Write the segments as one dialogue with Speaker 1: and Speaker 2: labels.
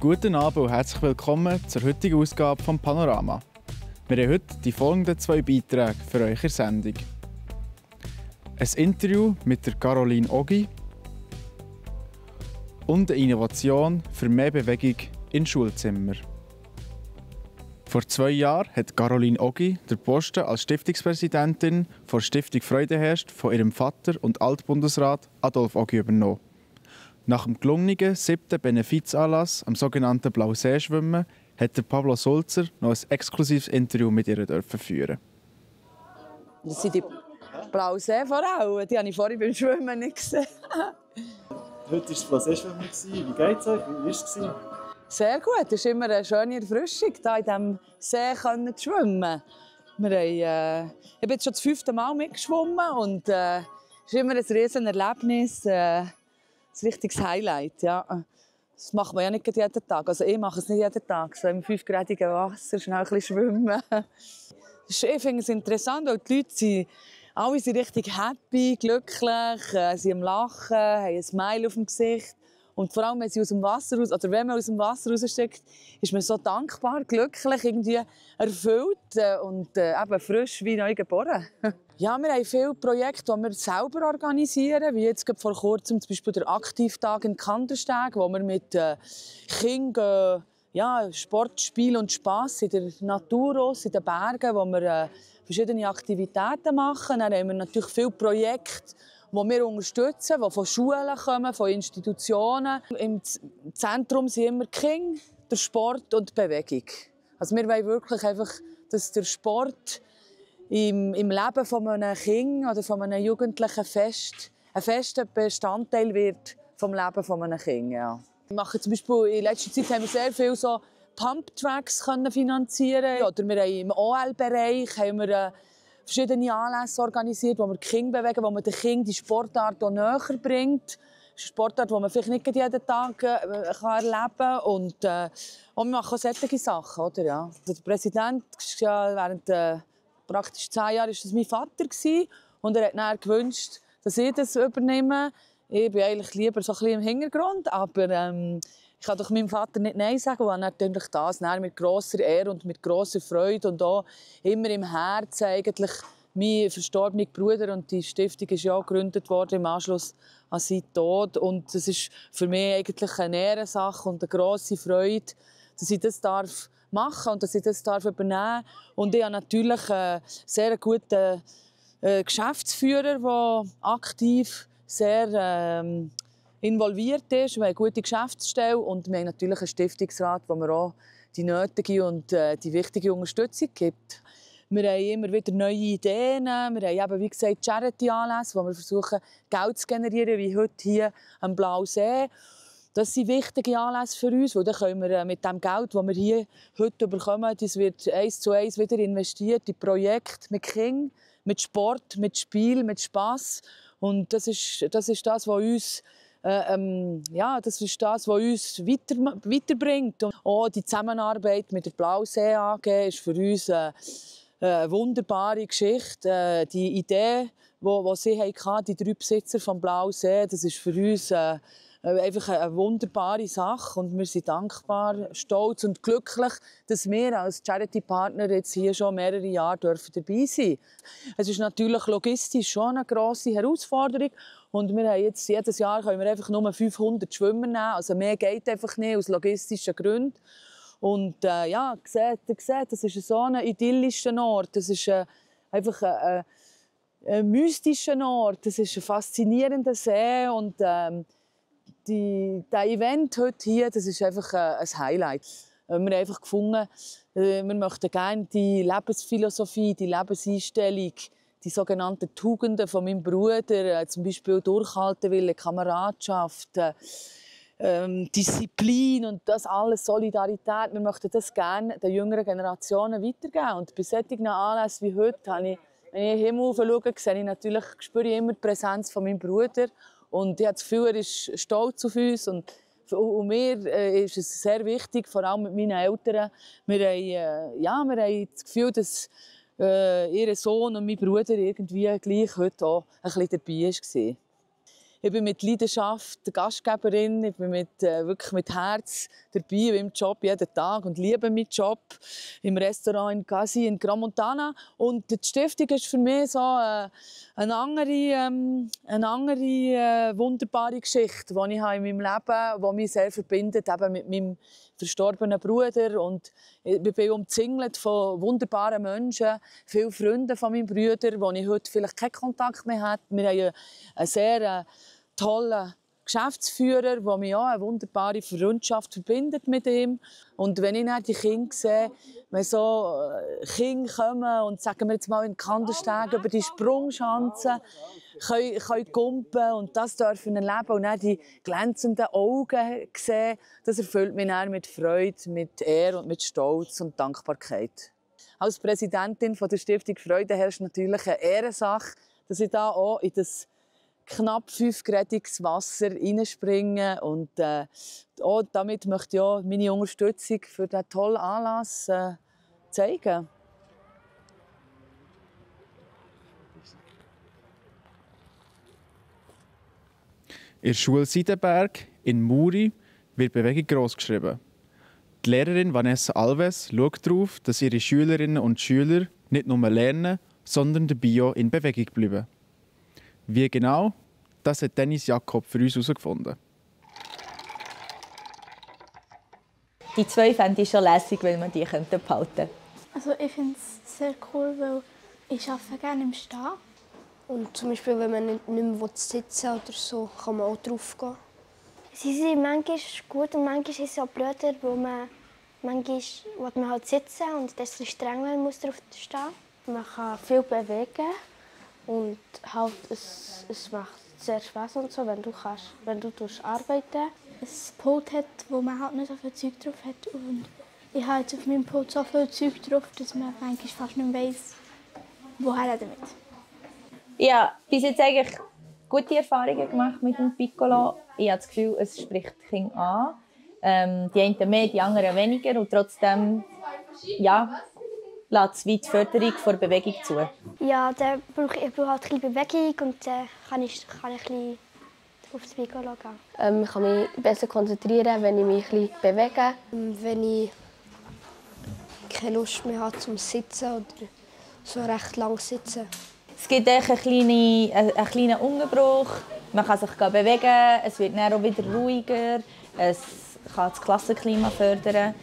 Speaker 1: Guten Abend und herzlich willkommen zur heutigen Ausgabe vom Panorama. Wir haben heute die folgenden 2 Beiträge für euch in der Sendung. Ein Interview mit der Caroline Ogi und eine Innovation für mehr Bewegung in Schulzimmern. Vor 2 Jahren hat Caroline Ogi den Posten als Stiftungspräsidentin der Stiftung Freude herrscht von ihrem Vater und Altbundesrat Adolf Ogi übernommen. Nach dem gelungenen 7. Benefizanlass am sogenannten Blausee-Schwimmen hat Pablo Sulzer noch ein exklusives Interview mit ihr führen.
Speaker 2: Das sind die Blausee-Frauen, die habe ich vorhin beim Schwimmen nicht gesehen.
Speaker 3: Heute war das Blausee-Schwimmen. Wie geht es euch? Wie war es?
Speaker 2: Sehr gut, es ist immer eine schöne Erfrischung, hier in diesem See zu schwimmen. Ich bin jetzt schon das 5. Mal mitgeschwommen und es ist immer ein riesen Erlebnis. Ein richtiges Highlight, ja. Das macht man ja nicht jeden Tag. Also ich mache es nicht jeden Tag, so im 5-gradigen Wasser schnell ein bisschen schwimmen. Ich finde es interessant, weil die Leute sind alle richtig happy, glücklich, sind am Lachen, haben ein Smile auf dem Gesicht. Und vor allem, wenn sie aus dem Wasser raus, oder wenn man aus dem Wasser raussteckt, ist man so dankbar, glücklich, irgendwie erfüllt und eben frisch wie neu geboren. Ja, wir haben viele Projekte, die wir selber organisieren, wie jetzt vor kurzem zum Beispiel der Aktivtag in Kandersteg, wo wir mit Kindern Sport, Spiel und Spass in der Natur, in den Bergen, wo wir verschiedene Aktivitäten machen. Dann haben wir natürlich viele Projekte, die wir unterstützen, die von Schulen kommen, von Institutionen. Im Zentrum sind immer die Kinder, der Sport und die Bewegung. Also wir wollen wirklich einfach, dass der Sport im Leben von einem Kind oder von einem Jugendlichen ein fester Bestandteil wird vom Leben von einem Kind. Ja. Wir machen zum Beispiel, in letzter Zeit haben wir sehr viel so Pump-Tracks finanzieren. Oder wir haben im OL-Bereich verschiedene Anlässe organisiert, wo wir die Kinder bewegen, wo man den Kindern die Sportart auch näher bringt. Das ist eine Sportart, die man vielleicht nicht jeden Tag erleben kann. Und wir machen auch solche Sachen. Oder? Ja. Also der Präsident ist ja während praktisch 10 Jahren war das mein Vater. Und er hat dann gewünscht, dass ich das übernehme. Ich bin eigentlich lieber so ein bisschen im Hintergrund, aber ich kann doch meinem Vater nicht Nein sagen, weil er natürlich das mit grosser Ehre und mit grosser Freude und auch immer im Herzen eigentlich mein verstorbener Bruder, und die Stiftung ist ja auch gegründet worden im Anschluss an seinen Tod, und das ist für mich eigentlich eine Ehrensache und eine grosse Freude, dass ich das machen und dass ich das übernehmen darf. Und ich habe natürlich einen sehr guten Geschäftsführer, der aktiv sehr involviert ist. Wir haben eine gute Geschäftsstelle und wir haben natürlich einen Stiftungsrat, wo wir auch die nötige und die wichtige Unterstützung gibt. Wir haben immer wieder neue Ideen. Wir haben eben, wie gesagt, Charity-Anlässe, wo wir versuchen, Geld zu generieren, wie heute hier am Blausee. Das sind wichtige Anlässe für uns, weil dann können wir mit dem Geld, das wir hier heute bekommen, das wird 1:1 wieder investiert in Projekte mit Kindern, mit Sport, mit Spiel, mit Spass. Und das ist das, was uns weiterbringt. Und auch die Zusammenarbeit mit der Blausee AG ist für uns eine wunderbare Geschichte. Die Idee, die sie hatten, die 3 Besitzer vom Blausee, das ist für uns einfach eine wunderbare Sache. Und wir sind dankbar, stolz und glücklich, dass wir als Charity-Partner jetzt hier schon mehrere Jahre dabei sein dürfen. Es ist natürlich logistisch schon eine grosse Herausforderung. Und wir haben jetzt, jedes Jahr können wir einfach nur 500 Schwimmer nehmen. Also mehr geht einfach nicht, aus logistischen Gründen. Und ihr seht, das ist so ein idyllischer Ort. Das ist einfach ein mystischer Ort. Das ist ein faszinierender See. Und das Event heute hier, das ist einfach ein Highlight. Wir haben einfach gefunden, wir möchten gerne die Lebensphilosophie, die Lebenseinstellung, die sogenannten Tugenden von meinem Bruder, zum Beispiel Durchhaltewille, Kameradschaft, Disziplin und das alles, Solidarität. Wir möchten das gerne den jüngeren Generationen weitergeben. Und bei solchen Anlässen wie heute, wenn ich in den Himmel schaue, spüre ich immer die Präsenz von meinem Bruder. Und ich habe das Gefühl, er ist stolz auf uns. Und mir ist es sehr wichtig, vor allem mit meinen Eltern. Wir haben das Gefühl, dass ihr Sohn und mein Bruder irgendwie gleich heute auch ein bisschen dabei war. Ich bin mit Leidenschaft Gastgeberin, ich bin wirklich mit Herz dabei im Job jeden Tag und liebe meinen Job im Restaurant in Gazi in Crans-Montana. Und die Stiftung ist für mich so eine andere wunderbare Geschichte, die ich in meinem Leben habe, die mich sehr verbindet eben mit meinem verstorbenen Bruder. Und ich bin umzingelt von wunderbaren Menschen, viele Freunde von meinen Brüdern, wo ich heute vielleicht keinen Kontakt mehr habe. Wir haben einen sehr tollen Geschäftsführer, der mich auch eine wunderbare Freundschaft verbindet mit ihm. Und wenn ich dann die Kinder sehe, wenn so Kinder kommen und sagen wir jetzt mal in Kandersteg über die Sprungschanze können kumpen und das dürfen erleben und dann die glänzenden Augen sehen, das erfüllt mich dann mit Freude, mit Ehre und mit Stolz und Dankbarkeit. Als Präsidentin der Stiftung Freude herrscht natürlich eine Ehrensache, dass ich da auch in das knapp 5-gradiges Wasser reinspringen und auch damit möchte ich auch meine Unterstützung für diesen tollen Anlass zeigen.
Speaker 1: In der Schule Seidenberg in Muri wird Bewegung grossgeschrieben. Die Lehrerin Vanessa Alves schaut darauf, dass ihre Schülerinnen und Schüler nicht nur lernen, sondern dabei auch in Bewegung bleiben. Wie genau? Das hat Dennis Jakob für uns herausgefunden.
Speaker 4: Die 2 fände ich schon lässig, wenn man die behalten könnte.
Speaker 5: Also ich finde es sehr cool, weil ich arbeite gerne im Stehen.
Speaker 6: Und zum Beispiel, wenn man nicht mehr sitzen will oder so, kann man auch drauf gehen.
Speaker 5: Sie sind manchmal gut und manchmal ist es auch blöder, weil man manchmal will man halt sitzen und das ist streng, wenn man drauf stehen muss. Man kann viel bewegen und halt, es macht sehr Spaß und so, wenn du arbeiten. Ein Pult hat, wo man halt nicht so viel Zeug drauf hat. Und ich habe jetzt auf meinem Pult so viel Zeug drauf, dass man manchmal fast nicht weiss, woher damit.
Speaker 4: Ja, bis jetzt eigentlich gute Erfahrungen gemacht mit dem Piccolo. Ich habe das Gefühl, es spricht die Kinder an. Die einen mehr, die anderen weniger. Und trotzdem lässt es weit die Förderung der Bewegung zu.
Speaker 5: Ja, ich brauche halt ein bisschen Bewegung und dann kann ich ein bisschen auf das Piccolo gehen.
Speaker 6: Ich kann mich besser konzentrieren, wenn ich mich ein bisschen bewege. Wenn ich keine Lust mehr habe zum Sitzen oder so recht lang sitzen.
Speaker 4: Es gibt einen kleinen Unterbruch. Man kann sich bewegen, es wird dann auch wieder ruhiger. Es kann das Klassenklima fördern.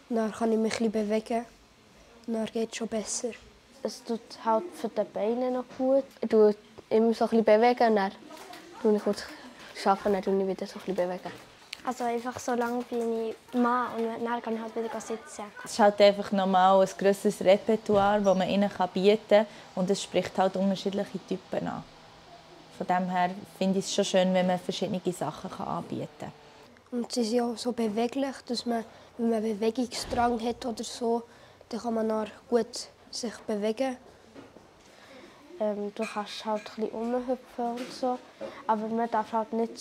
Speaker 6: Dann kann ich mich ein bisschen bewegen. Dann geht es schon besser.
Speaker 7: Es tut halt für die Beine noch gut. Ich tue immer so ein bisschen bewegen, dann tue ich kurz arbeiten, dann tue ich wieder so ein bisschen bewegen.
Speaker 5: Also einfach so lange, wie ich mag und dann kann ich halt wieder sitzen.
Speaker 4: Es ist halt einfach nochmal ein grosses Repertoire, das man ihnen bieten kann. Und es spricht halt unterschiedliche Typen an. Von dem her finde ich es schon schön, wenn man verschiedene Sachen anbieten kann.
Speaker 6: Und sie sind auch so beweglich, dass man, wenn man Bewegungsdrang hat oder so, dann kann man sich gut bewegen.
Speaker 7: Du kannst halt ein bisschen rumhüpfen und so, aber man darf halt nicht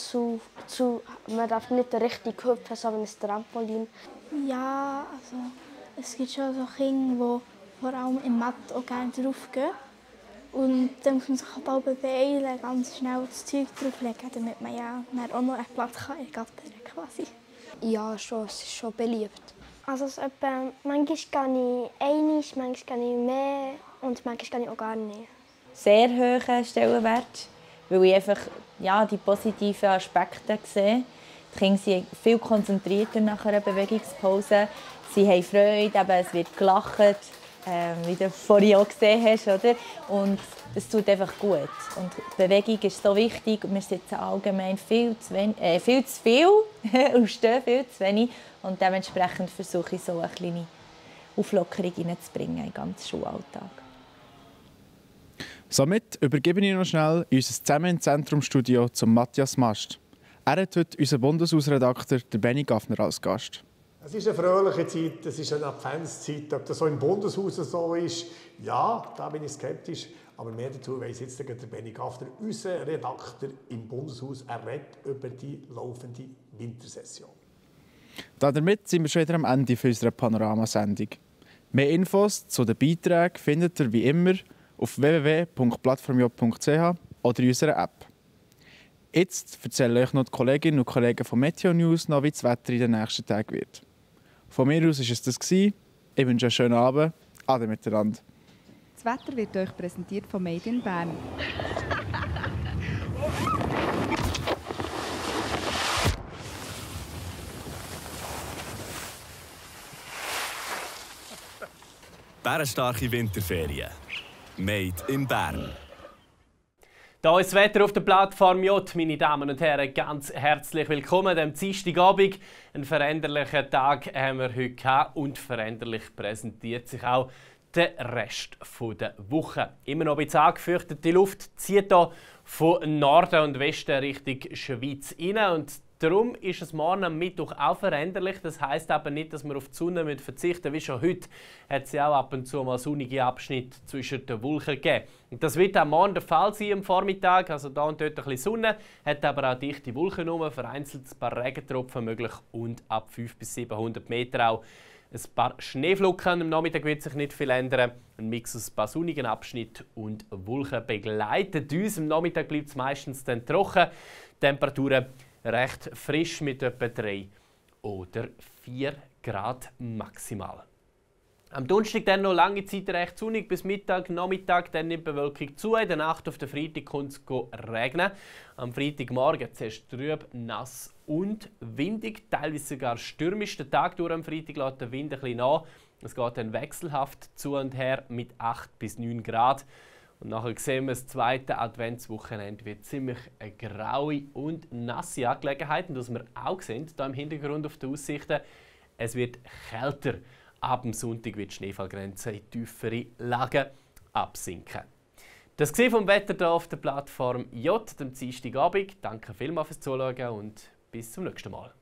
Speaker 7: man darf nicht richtig hüpfen, so wie ein Trampolin.
Speaker 5: Ja, also es gibt schon so Kinder, die vor allem im Mathe auch gerne draufgehen. Und dann muss man sich auch beeilen, ganz schnell das Zeug drauflegen, damit man ja auch noch einen Platz ergattern quasi.
Speaker 6: Ja, schon, es ist schon beliebt.
Speaker 5: Also manchmal gehe ich einmal, manchmal gehe ich mehr und manchmal gehe ich auch gar nicht.
Speaker 4: Sehr hohen Stellenwert, weil ich einfach die positiven Aspekte sehe. Die Kinder sind viel konzentrierter nach einer Bewegungspause. Sie haben Freude, es wird gelacht, wie du vorhin auch gesehen hast. Oder? Und es tut einfach gut. Und Bewegung ist so wichtig. Wir sitzen allgemein viel zu viel und stehen viel zu wenig. Und dementsprechend versuche ich so eine kleine Auflockerung hineinzubringen in den ganzen Schulalltag.
Speaker 1: Somit übergebe ich noch schnell unser Zusammen-im-Zentrum-Studio zum Matthias Mast. Er hat heute unseren Bundeshausredakteur Benny Gaffner als Gast.
Speaker 8: Es ist eine fröhliche Zeit, es ist eine Adventszeit. Ob das so im Bundeshaus so ist, ja, da bin ich skeptisch. Aber mehr dazu weiss jetzt der Benny Gaffner, unser Redakteur im Bundeshaus. Er redet über die laufende Wintersession. Damit sind wir schon wieder am Ende unserer Panoramasendung. Mehr Infos zu den Beiträgen findet ihr wie immer auf www.plattformjob.ch oder in unserer App.
Speaker 1: Jetzt erzählen euch noch die Kolleginnen und Kollegen von Meteo News noch, wie das Wetter in den nächsten Tagen wird. Von mir aus war es das. Ich wünsche einen schönen Abend. Ade miteinander.
Speaker 9: Das Wetter wird euch präsentiert von Made in Bern.
Speaker 10: Bärenstarke Winterferien. Made in Bern.
Speaker 11: Da ist das Wetter auf der Plattform J, meine Damen und Herren, ganz herzlich willkommen am Dienstagabend. Einen veränderlichen Tag haben wir heute gehabt und veränderlich präsentiert sich auch der Rest der Woche. Immer noch ein bisschen angefürchtet, die Luft zieht hier von Norden und Westen Richtung Schweiz rein und darum ist es morgen am Mittwoch auch veränderlich. Das heisst aber nicht, dass wir auf die Sonne verzichten müssen. Wie schon heute hat es ja auch ab und zu mal sonnige Abschnitte zwischen den Wolken gegeben. Und das wird auch morgen der Fall sein am Vormittag. Also da und dort ein bisschen Sonne, hat aber auch dichte Wolken rum, vereinzelt ein paar Regentropfen möglich und ab 500 bis 700 Meter auch ein paar Schneeflocken. Am Nachmittag wird sich nicht viel ändern. Ein Mix aus ein paar sonnigen Abschnitten und Wolken begleitet uns. Am Nachmittag bleibt es meistens dann trocken. Temperaturen recht frisch mit etwa 3 oder 4 Grad maximal. Am Donnerstag dann noch lange Zeit recht sonnig bis Mittag, Nachmittag dann nimmt die Bewölkung zu. In der Nacht auf den Freitag kommt es regnen. Am Freitagmorgen zuerst trüb, nass und windig, teilweise sogar stürmisch. Der Tag durch am Freitag lässt der Wind ein bisschen nach. Es geht dann wechselhaft zu und her mit 8 bis 9 Grad. Und nachher sehen wir, das zweite Adventswochenende wird ziemlich eine graue und nasse Angelegenheit. Und was wir auch sehen, hier im Hintergrund auf den Aussichten, es wird kälter. Ab dem Sonntag wird die Schneefallgrenze in tiefere Lagen absinken. Das war vom Wetter hier auf der Plattform J am Dienstagabend. Danke vielmals fürs Zuschauen und bis zum nächsten Mal.